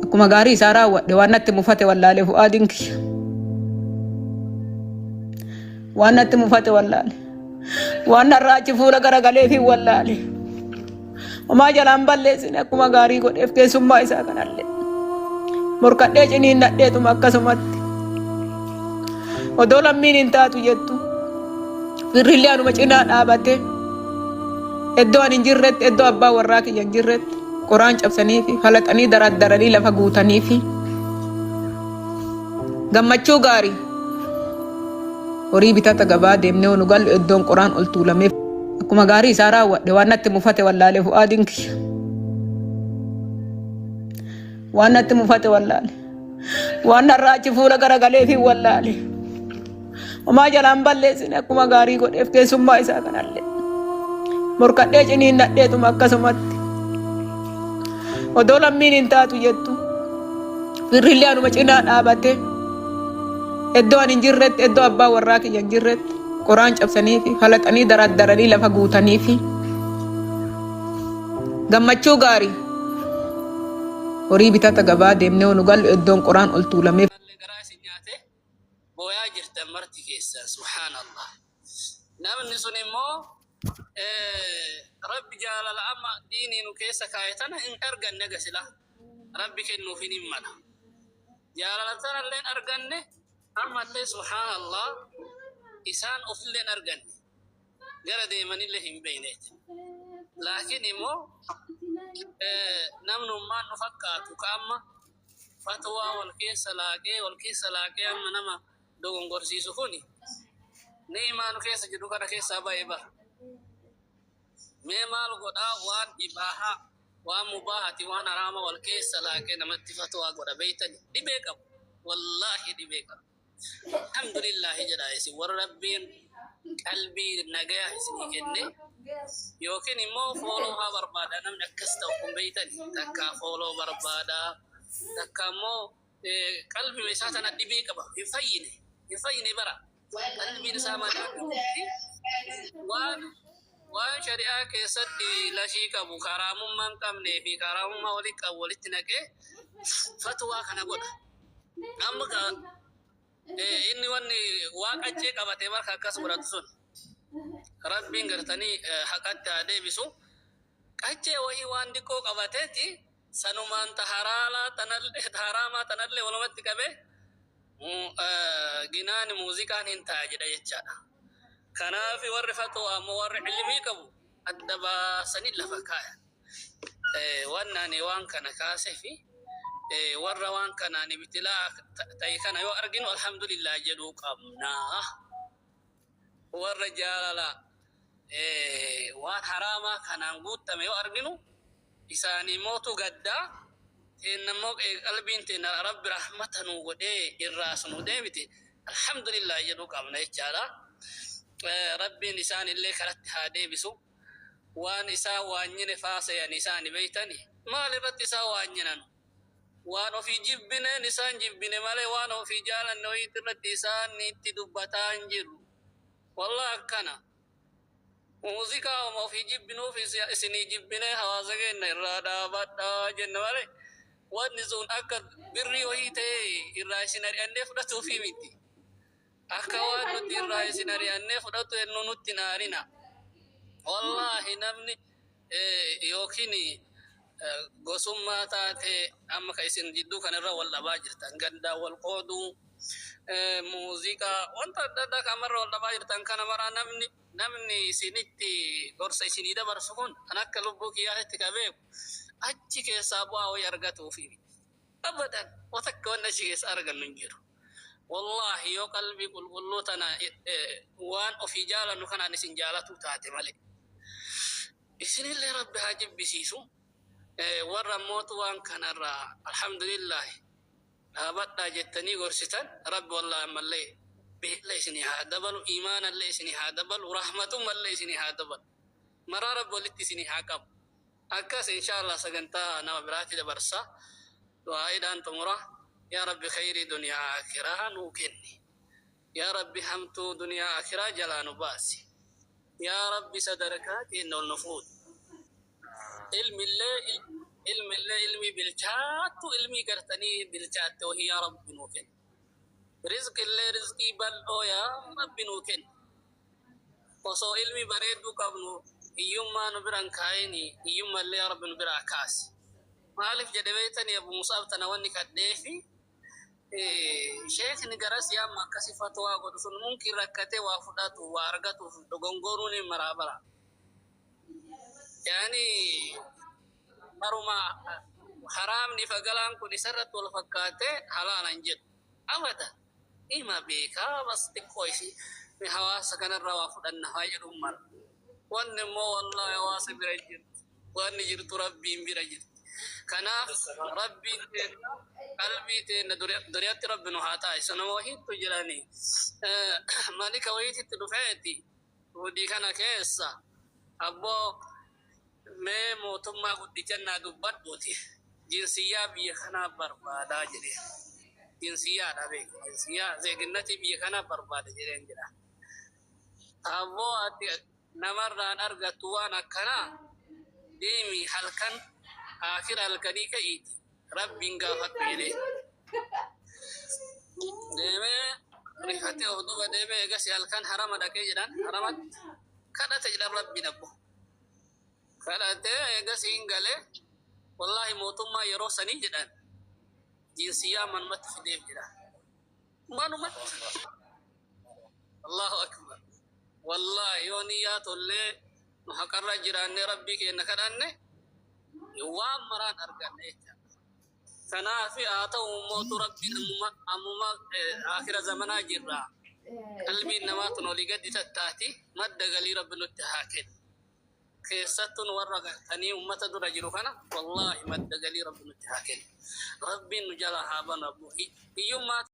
Akkuma gaarii isaa raawwadhe waan natti mufate wallaale Fu'aadiin kiyya. Waan natti mufate wallaale. Waan narraa achi fuula garagalee fi wallaale. Homaa jalaan balleessine akkuma gaarii godheef keessummaa isaa kanallee. Morkadhee ciniinnadheetuma akkasumatti. Odoo lammiin hin taatu jettu. Firrillee anuma cinaa dhaabatee. Iddoo ani hin jirretti, iddoo abbaa warraa kiyya hin jirretti qoraan cabsanii fi falaxanii daraddaranii lafa guutanii fi gammachuu gaarii horii bitata gabaa deemnee nu gallu iddoon qoraan ol tuulamee akkuma gaarii isaa raawwadhe waan natti mufate wallaalee Fu'aadiin kiyya. Waan natti mufate wallaale. Waan narraa achi fuula garagalee fi wallaale. Homaa jalaan balleessine akkuma gaarii godheef keessummaa isaa kanallee. Morkadhee ciniinnadheetuma akkasumatti. Odoo lammiin hin taatu jettu. Firrillee anuma cinaa dhaabatee. Iddoo ani hin jirretti, iddoo abbaa warraa kiyya hin jirretti qoraan cabsanii fi falaxanii daraddaranii lafa guutanii fi gammachuu gaarii horii bitata gabaa deemnee nu gallu iddoon qoraan ol tuulamee. Garaa isin nyaate booyaa jirtan marti keessan, subhaanallah. Namni sun immoo Rabbi jaalala amma diinii nu keessa kaa'e tana hin arganne gasila Rabbi kennuufin hin mala. Jaalala tanallee hin arganne ammallee, subhaanallah, isaan ofillee hin arganne, gara deemanillee hin beekne. Laakiin immoo namnummaan nu fakkaatu ka amma fatwaa wal keessa laaqee wal keessa laaqee amma nama dogongorsiisu kuni ni'imaa nu keessa jiru kana keessaa ba'e bara. Mee maal godhaa? Waan ibaahaa, waan mubaahati, waan haraama wal keessa laaqee namatti fatwaa godha beeytani. Dhibee qabu. Wallaahi dhibee qabu. Alhamdulillahi jedha isin warra Rabbiin qalbii nagaya isinii kenne. Yookiin immoo follow haa barbaada namni akkas ta'u kun beeytani. Takka follow barbaada. Takka immoo qalbii isaa tana dhibee qaba. Hin fayyine. Hin fayyine bara. Qalbiin isaa madaa qabutti waan shari'aa keessatti lashii qabu, karaamummaa hin qabnee fi karaamummaa walitti qabu walitti naqee fatwaa kana godha. Amma inni wanni waa qaccee qabatee marka akkas godhatu sun Rabbiin gartanii haqatti haa deebisu. Qaccee wahii waan diqqoo qabateeti sanumaan ta haraamaa tanallee walumatti qabee ginaani muuziqaan hin ta'a jedha jechaadha. Kanaaf warri fatwaa ammoo warri ilmii qabu adda baasanii lafa kaayan. Waan ani waan kana kaasee fi warra waan kanaan ibtilaa ta'e kana yoo arginu alhamdulillah jedhuu qabna. Warra jaalala waan haraamaa kanaan guuttame yoo arginu isaanii mootu gaddaa teenna immoo qalbiin teenna Rabbi rahmata nuu godhee irraas nu deebite alhamdulillah jedhuu qabna jechaadha. Rabbiin isaan illee karatti haa deebisu. Waan isaan waanyine faasayan isaani beeytani. Maal irratti isaan waanyinan? Waan ofii jibbineen isaan jibbine malee waan ofii jaalanne wayiit irratti isaan itti dubbataa hin jiru. Wallah akkana. Muuziqaa oma ofii jibbinuuf isinii jibbinee hawaasa keenya irraa dhaabadhaa jenna malee wanni sun akka birrii wayii ta'ee irraa isin ari'annee fudhatuufi miti. Akka waan nuti irraa isin ari'annee fudhatu ennu nutti hin aarina. Wallaahi namni yookiin gosummaa taate amma ka isin jidduu kanarra wal dhabaa jirtan, gandaan wal qooduu, muuziqaa, wanta adda addaa kan amarra wal dhabaa jirtan kana maraa namni isinitti gorsa isinii dabarsu kun kan akka lubbuu kiyyaatitti ka beeku achi keessaa bu'aa wayii argatuufi abadan wa takka wanni achi keessa argannu hin jiru. Wallaahi yoo qalbii qulqulluu tana waan ofii jaalannu kanaan isin jaalatuu taate malee. Isinillee Rabbi haa jibbisiisu. Warra ammootu waan kanarraa alhamdulillahi dhaabadhaa jettanii gorsitan Rabbi wallaahi ammallee beela isinii haa dabalu, imaanallee isinii haa dabalu, rahmatummallee isinii haa dabalu. Maraa Rabbi walitti isinii haa qabu. Akkas inshallah sagantaa nama biraatti dabarsa. Du'aa'iidhaan xumura. Yaa Rabbi, khayrii duniyaa akiraa nuu kenni. Yaa Rabbi, hamtuu duniyaa akiraa jalaa nu baasi. Yaa Rabbi, sadarkaa keenya ol nu fuudhi. Ilmillee Ilmillee ilmii bilchaattu, ilmii gartanii bilchaatte wahii yaa Rabbi nuu kenni. Rizqillee rizqii bal'oo yaa Rabbi nuu kenni. Osoo ilmi bareedduu qabnu hiyyummaa nu biran kaayini, hiyyummallee yaa Rabbi nu biraa kaasi. Maaliif jedhe beektanii? Abu Musaab tana wanni kadheefi, sheekni garas yaamma akkasi fatwaa godhu sun mumkin rakkatee waa fudhatu, waa argatuuf dogongoruun hin maraa bara. Yaani maruma haraamni fagalaan kun isarratti wal fakkaatee halaalan jedhu. Abada ima beekaa, bas xiqqoo isii hawaasa kanarraa waa fudhanna haa jedhuun mara. Wanni immoo wallaahi hawaasa bira jirti. Wanni jirtu Rabbiin bira jirti. Kanaaf Rabbiin teenna, qalbii teenna duriyaatti Rabbi nu haa taasisu. Nama wahiittu jirani. Malika wahiititti dhufeeti. Hojii kana keessa abboo mee mootummaa guddichaa dubbadhuuti. Jinsiyyaa biyya kanaa barbaadaa jedhe. Jinsiyyaadha beeku. Jinsiyyaa zeeginnatii biyya kanaa barbaada jedheen jedha. Abboo ati namarraan argattu waan akkanaa, deemi halkan akira halkanii ka'iiti. Rabbiin gaafadhu jedhee. Deemee rifatee of duuba deemee eegas halkan harama dhaqee jedhan, haramatti kadhate jedhan Rabbiin abbo. Kadhatee eegas hin galee, wallaahi mootummaa yeroo sanii jedhan jinsiyyaa manumatti fideef jedha. Manumatti. Allahu akbar. Wallaahi yoo niyyaa tollee nu haqarra jiraannee Rabbii keenya kadhanne waan maraan arganne jecha. Kanaaf haa ta'u mootu Rabbiin ammuma ammuma akira zamanaa jirra. Qalbiin namaa tun olii gadi tattaati, madda galii Rabbi nutti haa kennu. Keessattuu nu warra gartanii ummata dura jiru kana wallaahi madda galii Rabbi nutti haa kennu. Rabbiin nu jala haa banu abboo. Hiyyummaa